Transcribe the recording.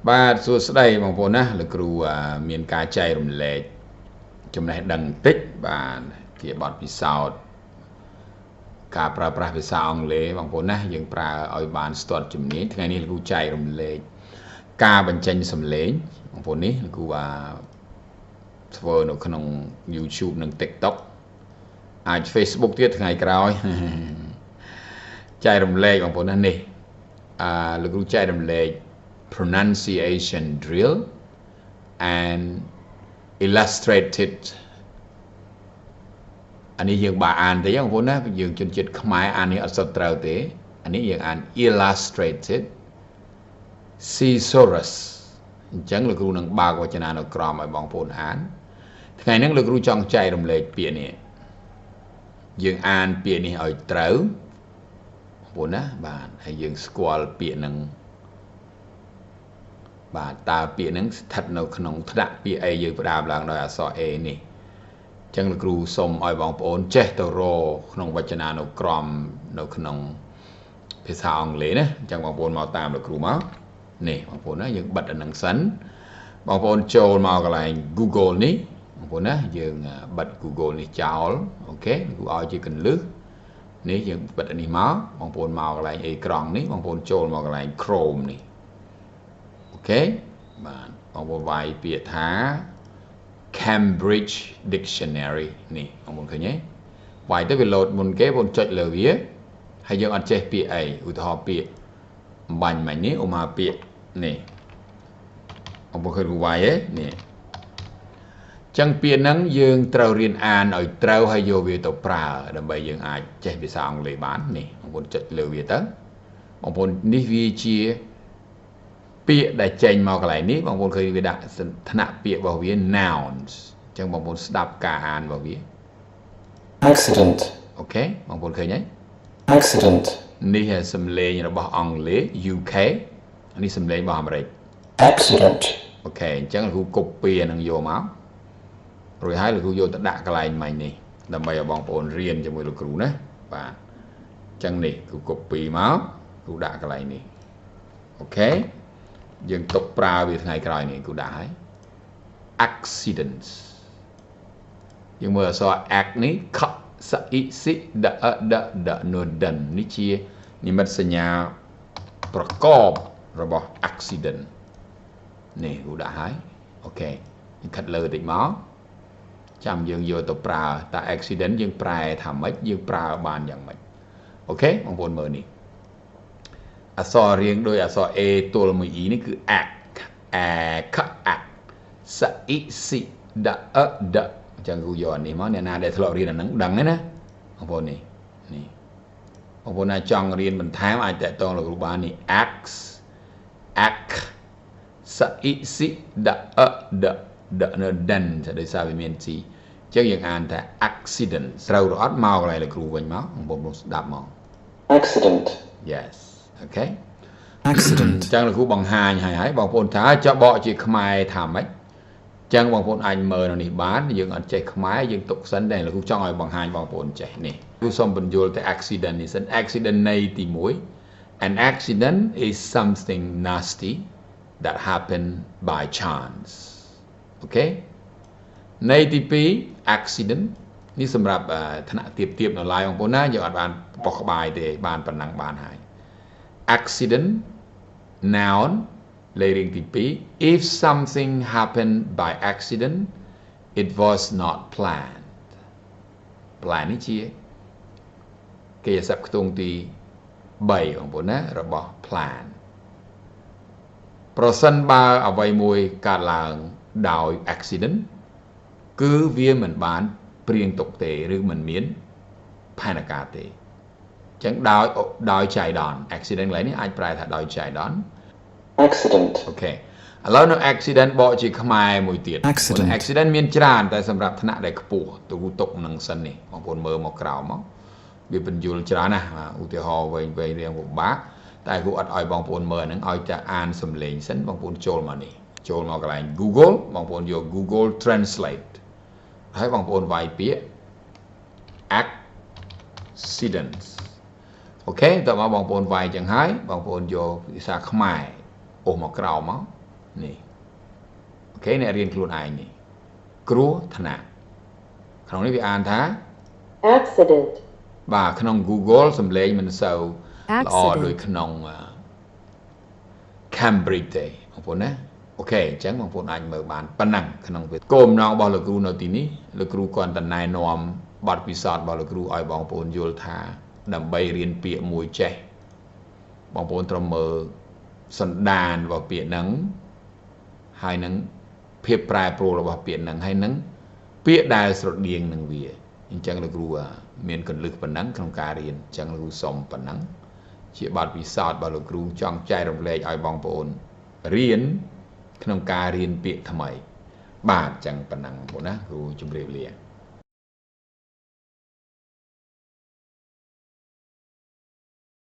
បាទសួស្តីបងប្អូនណាលោកគ្រូមានការចែករំលែកចំណេះដឹងបន្តិចបាទជាបទពិសោធន៍ការប្រើប្រាស់ភាសាអង់គ្លេសបងប្អូនណាយើងប្រើឲ្យបានស្ទាត់ជំនាញថ្ងៃនេះលោកគ្រូចែករំលែកការបញ្ចេញសំឡេងបងប្អូននេះលោកគ្រូធ្វើនៅក្នុង YouTube និង TikTok អាច Facebook ទៀតថ្ងៃក្រោយចែករំលែកបងប្អូនណានេះលោកគ្រូចែករំលែក pronunciation drill and illustrated អានេះយើងបាអានទេបងប្អូនណាយើងជនជាតិខ្មែរអាននេះអត់សុទ្ធត្រូវទេអានេះយើងអាន illustrated thesaurus អញ្ចឹងលោកគ្រូនឹងបើកវចនានុក្រមឲ្យបងប្អូនអានថ្ងៃហ្នឹងលោកគ្រូចង់ចែករំលែកពាក្យនេះយើងអានពាក្យនេះឲ្យត្រូវបងប្អូនណាបាទហើយយើងស្គាល់ពាក្យហ្នឹងបាទតើពាក្យហ្នឹងស្ថិតនៅក្នុងថ្នាក់ពាក្យអីយើងផ្ដើមឡើងដោយអក្សរ A នេះអញ្ចឹងលោកគ្រូសូមឲ្យបងប្អូនចេះទៅរកក្នុងវចនានុក្រមនៅក្នុងភាសាអង់គ្លេសណាអញ្ចឹងបងប្អូនមកតាមលោកគ្រូមកនេះបងប្អូនណាយើងបិទអានឹងសិនបងប្អូនចូលមកកន្លែង Google នេះបងប្អូនណាយើងបិទ Google នេះចោល OK គ្រូឲ្យជាកន្លឹះនេះយើងបិទអានេះមកបងប្អូនមកកន្លែងអេក្រង់នេះបងប្អូនចូលមកកន្លែង Chrome នេះ OK បាទបងប្អូនវាយពាក្យថា Cambridge Dictionary នេះបងប្អូនឃើញទេវាយទៅវាលោតមុនគេបងប្អូនចុចលើវាហើយយើងអត់ចេះពាក្យអីឧទាហរណ៍ពាក្យអំបញ្ញមិញនេះឧមាពាក្យនេះបងប្អូនឃើញវាយទេនេះចឹងពាក្យហ្នឹងយើងត្រូវរៀនអានឲ្យត្រូវហើយយកវាទៅប្រើដើម្បីយើងអាចចេះភាសាអង់គ្លេសបាននេះបងប្អូនចុចលើវាទៅបងប្អូននេះវាជាពាក្យដែលចេញមកកន្លែងនេះបងប្អូនឃើញវាដាក់ថ្នាក់ពាក្យរបស់វា nouns អញ្ចឹងបងប្អូនស្ដាប់ការអានរបស់វា Accident. OK បងប្អូនឃើញទេ Accident. នេះសំឡេងរបស់អង់គ្លេស UK នេះសំឡេងរបស់អាមេរិក Accident. OK អញ្ចឹងលោកគ្រូ copy អានឹងយកមករួចហើយលោកគ្រូយកទៅដាក់កន្លែងមិញនេះដើម្បីឲ្យបងប្អូនរៀនជាមួយលោកគ្រូណាបាទអញ្ចឹងនេះគ្រូ copy មកគ្រូដាក់កន្លែងនេះ OK យើងទុកប្រើវាថ្ងៃក្រោយនេះគ្រូដាក់ហើយ accidents យើងមើលអក្សរ act នេះខសអ៊ីស៊ីដអដដនូដិននេះជានិមិត្តសញ្ញាប្រកបរបស់ accident នេះគ្រូដាក់ហើយ OK យើងខិតលើតិចមកចាំយើងយកទៅប្រើតើ accident យើងប្រែថាម៉េចយើងប្រើបានយ៉ាងម៉េច OK បងប្អូនមើលនេះអក្សររៀងដោយអក្សរ A ទល់មួយ E នេះគឺ ac អខអាក់សអ៊ីស៊ីដអដអញ្ចឹងគ្រូយកអានេះមកអ្នកណាដែលធ្លាប់រៀនអាហ្នឹងដឹងហើយណាបងប្អូននេះនេះបងប្អូនណាចង់រៀនបន្ថែមអាចតាក់ទងលោកគ្រូបាននេះ x ac សអ៊ីស៊ីដអដដនៅដិនដោយសារវាមាន G អញ្ចឹងយើងអានថា accident ត្រូវឬអត់មកកន្លែងលោកគ្រូវិញមកបងប្អូនស្ដាប់មក Accident. Yes, OK. Accident. អញ្ចឹងលោកគ្រូបង្ហាញហើយហើយបងប្អូនថាចុះបកជាខ្មែរថាម៉េចអញ្ចឹងបងប្អូនអាចមើលនៅនេះបានយើងអត់ចេះខ្មែរយើងទុកសិនតែលោកគ្រូចង់ឲ្យបង្ហាញបងប្អូនចេះនេះគ្រូសូមបញ្យល់តែ accident នេះសិន accident នៃទី1 An accident is something nasty that happen by chance. OK នៃទី2 accident នេះសម្រាប់ថ្នាក់ទៀបទៀបនៅឡើយបងប្អូនណាយើងអត់បានបោះក្បាយទេបានប៉ុណ្ណឹងបានហើយ Accident noun លេខរៀងទី2 If something happened by accident, it was not planned. Plan នេះជាកិរិយាសព្ទខ្ទង់ទី3បងប្អូនណារបស់ plan ប្រសិនបើអ្វីមួយកើតឡើងដោយ accident គឺវាមិនបានព្រៀងទុកទេឬមិនមានផែនការទេអញ្ចឹងដោយដោយចៃដន្យ accident កន្លែងនេះអាចប្រែថាដោយចៃដន្យ Accident. OK ឥឡូវនៅ accident បកជាខ្មែរមួយទៀត Accident. Accident មានច្រើនតែសម្រាប់ថ្នាក់ដែលខ្ពស់ទូទុកនឹងសិននេះបងប្អូនមើលមកក្រោមមកវាបញ្យលច្រើនណាស់ឧទាហរណ៍វែងវែងរៀងពិបាកតែគ្រូអត់ឲ្យបងប្អូនមើលហ្នឹងឲ្យតែអានសំឡេងសិនបងប្អូនចូលមកនេះចូលមកកន្លែង Google បងប្អូនយក Google Translate ហើយបងប្អូនវាយពាក្យ accidents OK តើមកបងប្អូនវាយចឹងហើយបងប្អូនយកភាសាខ្មែរអូសមកក្រោមមក នេះ OK អ្នករៀនខ្លួនឯងនេះគ្រោះថ្នាក់ក្នុងនេះវាអានថា Accident. បាទក្នុង Google សំឡេងមិនសូវល្អដូច Accident. ក្នុង Cambridge ទេបងប្អូនណា OK អញ្ចឹងបងប្អូនអាចមើលបានប៉ុណ្ណឹងក្នុងវាគោលបំណងរបស់លោកគ្រូនៅទីនេះលោកគ្រូគ្រាន់តែណែនាំបទពិសោធន៍របស់លោកគ្រូឲ្យបងប្អូនយល់ថាដើម្បីរៀនពាក្យមួយចេះបងប្អូនត្រូវមើលសន្តានរបស់ពាក្យហ្នឹងហើយនឹងភាពប្រែប្រួលរបស់ពាក្យហ្នឹងហើយនឹងពាក្យដែលស្រដៀងនឹងវាអញ្ចឹងលោកគ្រូមានគន្លឹះប៉ុណ្ណឹងក្នុងការរៀនអញ្ចឹងលោកគ្រូសុំប៉ុណ្ណឹងជាបទពិសោធន៍របស់លោកគ្រូចង់ចែករំលែកឲ្យបងប្អូនរៀនក្នុងការរៀនពាក្យថ្មីបាទអញ្ចឹងប៉ុណ្ណឹងបងប្អូនណាគ្រូជម្រាបលា។